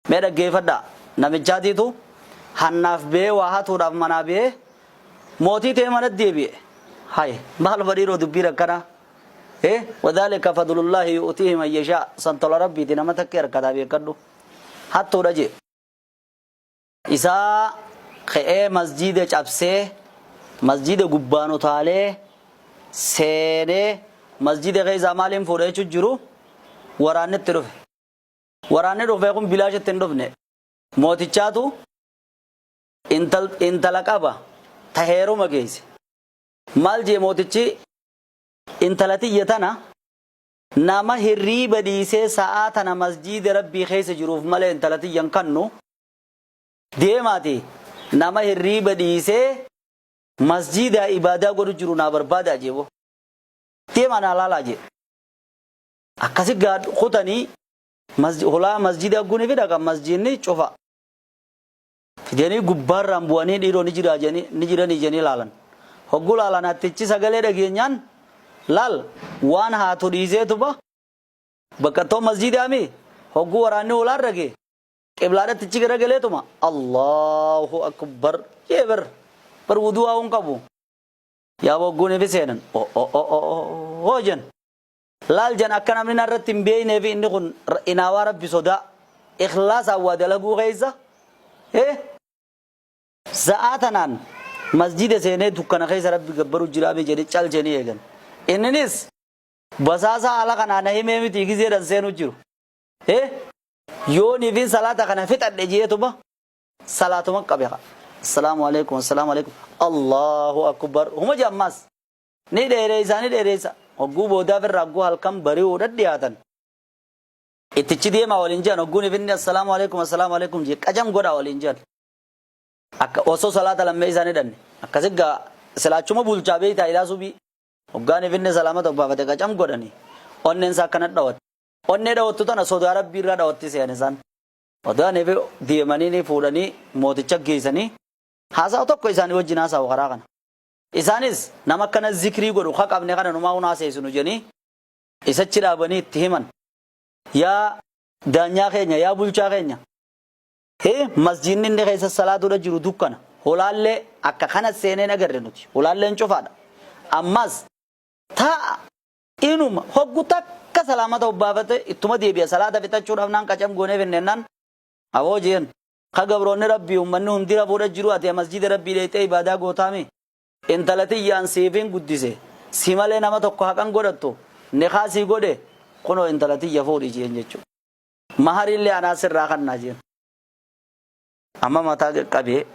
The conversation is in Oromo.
Mee dhaggeeffadhaa. Namichaatiitu hannaaf ba'ee waa hatuudhaaf manaa ba'ee mootii ta'ee manatti deebi'e. Hay maaluma dhiiroo dubbiin akkanaa? Eh wadhaalika fadlullaahi yu'tiihi man yashaa san tola rabbiiti nama takki harkataa beekadhu. Hattuudha jee. Isaa ka'ee masjiida cabsee masjiida gubbaan utaalee seenee masjiida keessaa maaliin fuudha jechuun jiru waraanni itti dhufe. Waraanni dhufe kun bilaashitti hin dhufne. Mootichaatu intala qaba ta heeruma geesse. Maal jee mootichi intala tiyya tana nama hirriiba dhiisee sa'aa tana masjiida rabbii keessa jiruuf malee intala tiyya hin kannu. Deemaati nama hirriiba dhiisee masjiidaa ibaadaa godhu jiru naa barbaadaa jeebo. Deemaa naa laalaa jee. Akkasi gaa kutanii hulaa masjiida guni fi dhaqan masjiidni cufa. Fidanii gubbaarraan bu'anii dhiiroo ni jiraa jedhanii ni jiranii jedhanii laalan. Hogguu laalan hattichi sagalee dhageenyaan laal waan haatu dhiiseetuba baqqattoo masjiidaami hogguu waraanni hulaan rage qiblaadhatti achi garagaleetuma Allahu akbar jee bar bar wudu'aa hin qabu. Yaa hogguun fi seenan o o o o o jen. Laal jan akka namni narratti hin beeknee fi inni kun inaawaa rabbi sodaa ikhlaasaan waa dalaguu keessa sa'aa tanaan masjida seenee dukkana keessa rabbi gabbaru jiraame jedhe cal jedhanii eegan. Inninis basaasaa ala kanaa na himee miti gizeedhan seenuu jiru. Yoo niifin salaata kana fixadhe jeetuma salaatuma qabe. Assalaamu alaikum assalaamu alaikum Allahu akbar huma je ammaas. Ni dheereeysa ni dheereeysa. Hogguu boodaaf irraa hogguu halkan bari'uudha dhiyaatan. Ittichi deemaa waliin jedhan hogguun ifinni assalaamu alaikum assalaamu alaikum jee qacam godhaa waliin jedhan. Akka osoo salaata lammee isaan hidhanne. Akkasi gaa silaachuma bulchaa beeytaa ilaa subii. Hoggaan ifinni salaamata obbaafate qacam godhani. Onneen isaa akkana dhawatti. Onnee dhawattu tana sodaa rabbii irraa dhawatti se'an isaan. Odaan ifi deemanii ni fuudhanii mooticha geessanii haasawa tokko isaanii wajjin haasawu karaa kana. Isaanis nama akkana zikrii godhu ka qabne kana numaa hun haaseessinu jedhanii isachi dhaabanii itti himan. Yaa daanyaa keenya, yaa bulchaa keenya. Hee masjiidni inni keessa salaatuudha jiru dukkana. Hulaallee akka kana seeneen agarre nuti. Hulaalleen cufaadha. Ammas taa'a inuma hoggu takka salaamata obbaafate ittuma deebi'a salaata fixachuudhaaf naan qacam goonee finneennaan aboo jeen. Ka gabroonni Rabbii ummanni hundi rafuudha jiru ati masjida Rabbii dheeyxee ibaadaa gootaami? Intala tiyyaan siifin guddise si malee nama tokko haqan godhattu nikaa sii godhe kunoo intala tiyya fuudhi jeen jechu. Mahariillee anaa sirraa kannaa jeen. Amma mataa qaqqabee.